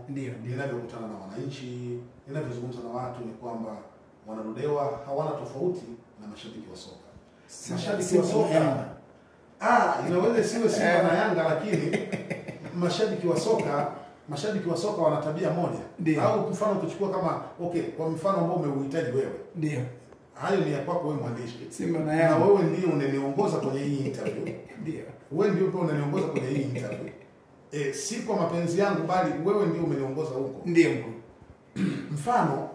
Ndio, ninavyokutana na wananchi, ninavyozungumza na watu ni kwamba wanaludewa hawana tofauti na mashabiki wa soka. Mashabiki wa soka inaweza isiwe Simba na Yanga, lakini mashabiki wa soka wana tabia moja. Ndiyo. Au mfano ukichukua kama kwa mfano ambao umeuhitaji wewe. Ndio. Hayo ni ya kwako wewe mwandishi. Simba na Yanga. Na wewe ndio unaniongoza kwenye hii interview. Ndio. Wewe ndio pia unaniongoza kwenye hii interview. Si kwa mapenzi yangu bali wewe ndio umeniongoza huko. Ndio mkuu. Mfano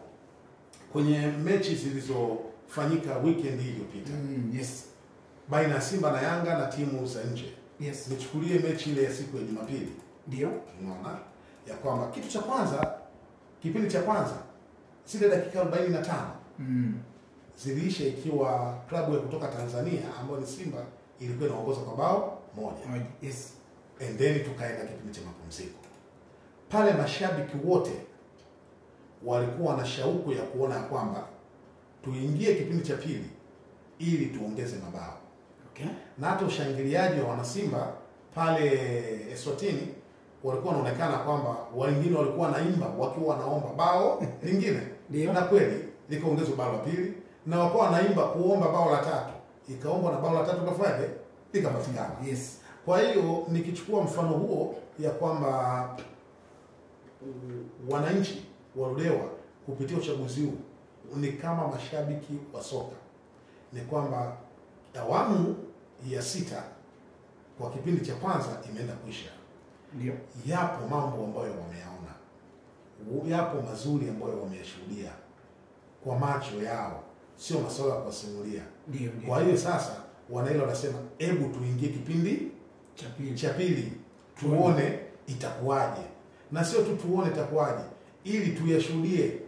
kwenye mechi zilizofanyika weekend iliyopita. Yes. Baina ya Simba na Yanga na timu za nje. Yes. Nichukulie mechi ile ya siku ya Jumapili. Ndio. Unaona? Ya kwamba kitu cha kwanza, kipindi cha kwanza zile dakika 45 ziliisha ikiwa klabu ya kutoka Tanzania ambayo ni Simba ilikuwa inaongoza kwa bao moja. Yes. And then tukaenda kipindi cha mapumziko. Pale mashabiki wote walikuwa na shauku ya kuona kwamba tuingie kipindi cha pili ili tuongeze mabao. Okay. Na hata ushangiliaji wa wanasimba pale Eswatini walikuwa wanaonekana kwamba wengine walikuwa wanaimba wakiwa wanaomba bao lingine. Na kweli likaongezwa bao la pili, na walikuwa wanaimba kuomba bao la tatu. Ikaombwa na bao la tatu kafaje? Likapatikana. Yes. Kwa hiyo nikichukua mfano huo ya kwamba wananchi wa Ludewa kupitia uchaguzi huu ni kama mashabiki wa soka, ni kwamba awamu ya 6 kwa kipindi cha kwanza imeenda kuisha. Ndio. Yapo mambo ambayo wameyaona, yapo mazuri ambayo wameyashuhudia kwa macho yao, sio masuala ya kusimulia. Ndio. Kwa hiyo sasa wanaila wanasema hebu tuingie kipindi cha pili tuone itakuwaje, na sio tu tuone itakuwaje, ili tuyashuhudie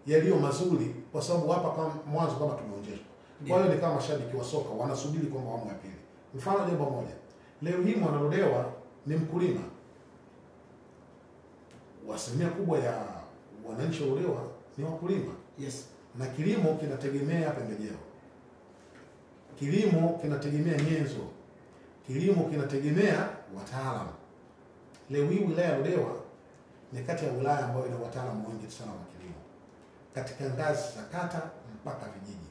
yaliyo mazuri, kwa sababu hapa kama mwanzo kama tumeonjeshwa. Kwa hiyo ni kama mashabiki wa soka wanasubiri kwamba awamu ya pili. Mfano jambo moja, leo hii mwanaludewa ni mkulima. Asilimia kubwa ya wananchi wa Ludewa ni wakulima. Yes. Na kilimo kinategemea pembejeo. Kilimo kinategemea nyenzo. Kilimo kinategemea wataalamu. Leo hii wilaya ya Ludewa ni kati ya wilaya ambayo ina wataalamu wengi sana wa kilimo katika ngazi za kata mpaka vijiji,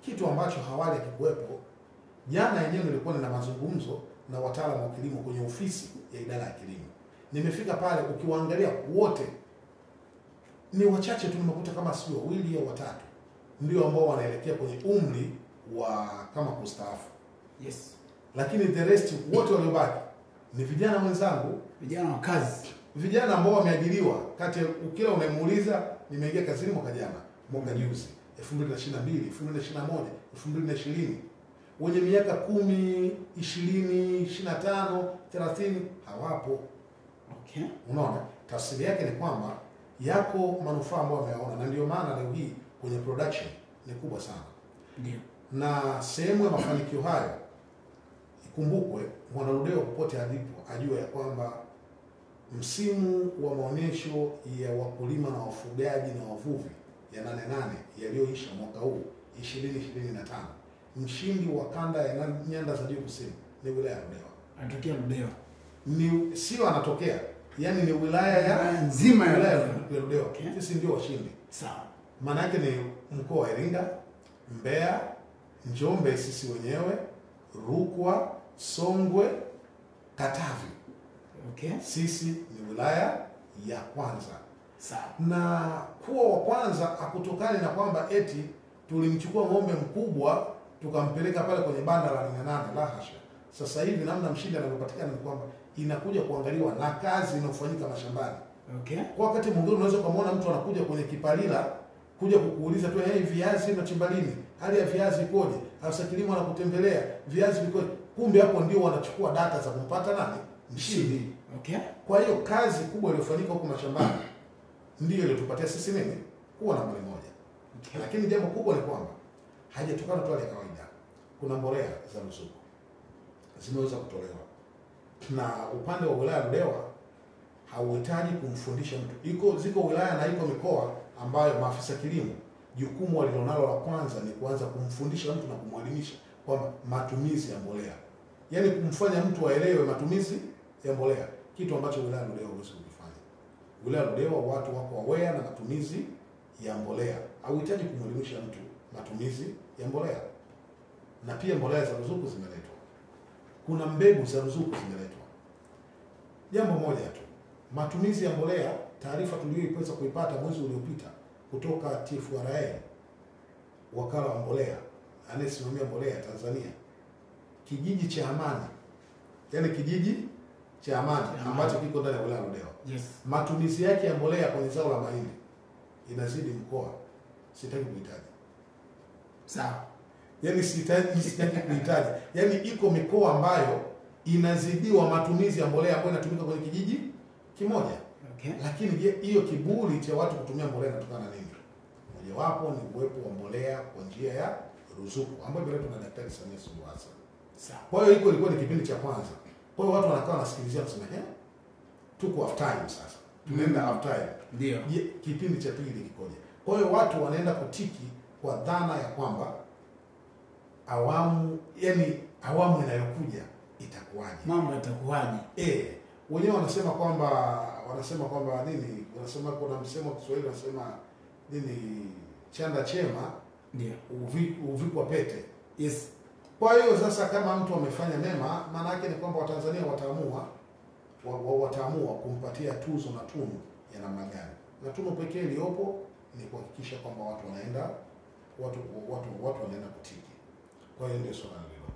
kitu ambacho hawali hakikuwepo. Jana yenyewe nilikuwa nina mazungumzo na wataalamu wa kilimo kwenye ofisi ya idara ya kilimo. Nimefika pale, ukiwaangalia wote ni wachache tu, nimekuta kama sio wawili au watatu ndio ambao wanaelekea kwenye umri wa kama kustaafu. Yes. Lakini the rest wote waliobaki ni vijana wenzangu, vijana wa kazi, vijana ambao wameajiriwa. Kati ukila unamuuliza nimeingia kazini mwaka jana, mwaka juzi, 2022, 2021, 2020, wenye miaka 10, 20, 25, 30 hawapo. Okay. Unaona, tafsiri yake ni kwamba yako manufaa ambayo wameyaona, na ndio maana leo hii kwenye production ni kubwa sana. Ndio. Na sehemu ya mafanikio hayo, ikumbukwe mwanaludewa popote alipo ajue ya kwamba msimu wa maonyesho ya wakulima na wafugaji na wavuvi ya 88 yaliyoisha mwaka huu 2025, mshindi wa kanda ya nyanda za juu kusini ni wilaya ya Ludewa. Anatokea Ludewa. Ni sio anatokea, yani ni wilaya ya nzima ya wilaya ya Ludewa. Okay. Sisi ndio washindi. Sawa. Maana yake ni mkoa wa Iringa, Mbeya, Njombe sisi wenyewe, Rukwa, Songwe, Katavi. Okay. Sisi ni wilaya ya kwanza. Sawa. Na kuwa wa kwanza hakutokani na kwamba eti tulimchukua ng'ombe mkubwa tukampeleka pale kwenye banda la 88, la hasha. Sasa hivi namna mshindi anavyopatikana ni kwamba inakuja kuangaliwa na kazi inayofanyika mashambani. Okay. Kwa wakati mwingine unaweza kumuona mtu anakuja kwenye kipalila kuja kukuuliza tu, hey, viazi mnachimba lini? Hali ya viazi ikoje? Afisa kilimo anakutembelea, viazi vikoje? Kumbe hapo ndio wanachukua data za kumpata nani? Mshindi. Okay. Kwa hiyo kazi kubwa iliyofanyika huko mashambani ndiyo iliyotupatia sisi nini? Kuwa nambari moja. Okay. Lakini jambo kubwa ni kwamba haijatokana tu hali ya kawaida. Kuna mbolea za ruzuku zimeweza kutolewa. Na upande wa wilaya Ludewa hauhitaji kumfundisha mtu. Ziko wilaya na iko mikoa ambayo maafisa kilimo jukumu walilonalo la kwanza ni kuanza kumfundisha mtu na kumwelimisha kwamba matumizi ya mbolea. Yaani kumfanya mtu aelewe matumizi ya mbolea, kitu ambacho wilaya Ludewa huwezi kukifanya. Wilaya ya Ludewa watu wako aware na matumizi ya mbolea. Hauhitaji kumwelimisha mtu matumizi ya mbolea. Na pia mbolea za ruzuku zimeletwa. Kuna mbegu za ruzuku zimeletwa. Jambo moja tu, matumizi ya mbolea, taarifa tuliyoiweza kuipata mwezi uliopita kutoka TFRA, wakala wa mbolea anayesimamia mbolea Tanzania, kijiji cha Amani, yani kijiji cha Amani ambacho kiko ndani ya wilaya ya Ludewa, Yes. matumizi yake ya mbolea kwenye zao la mahindi inazidi mkoa. Sitaki kuitaja. Sawa. Yaani sitaki kuitaja. Yaani iko mikoa ambayo inazidiwa matumizi ya mbolea ambayo inatumika kwenye kijiji kimoja. Okay. Lakini je, hiyo kiburi cha watu kutumia mbolea inatokana na nini? Mojawapo ni uwepo wa mbolea kwa njia ya ruzuku ambayo imeletwa na Daktari Samia Suluhu Hassan. Sawa. Kwa hiyo iko ilikuwa ni kipindi cha kwanza. Kwa hiyo watu wanakaa wanasikilizia kusema, tuko half time sasa. Tunaenda half time. Ndio. Je, kipindi cha pili kikoje? Kwa hiyo watu wanaenda kutiki kwa dhana ya kwamba awamu, yani awamu inayokuja itakuwaje? Mambo yatakuwaje? Wenyewe wanasema kwamba nini? Wanasema kuna msemo wa Kiswahili wanasema nini, chanda chema Ndio. uvikwa pete. Yes. Kwa hiyo sasa kama mtu amefanya mema, maana yake ni kwamba Watanzania wataamua wataamua kumpatia tuzo na tunu ya namna gani. Na tunu pekee iliyopo ni kuhakikisha kwamba watu wanaenda watu wanaenda kutiki. Kwa hiyo ndio swala lililopo.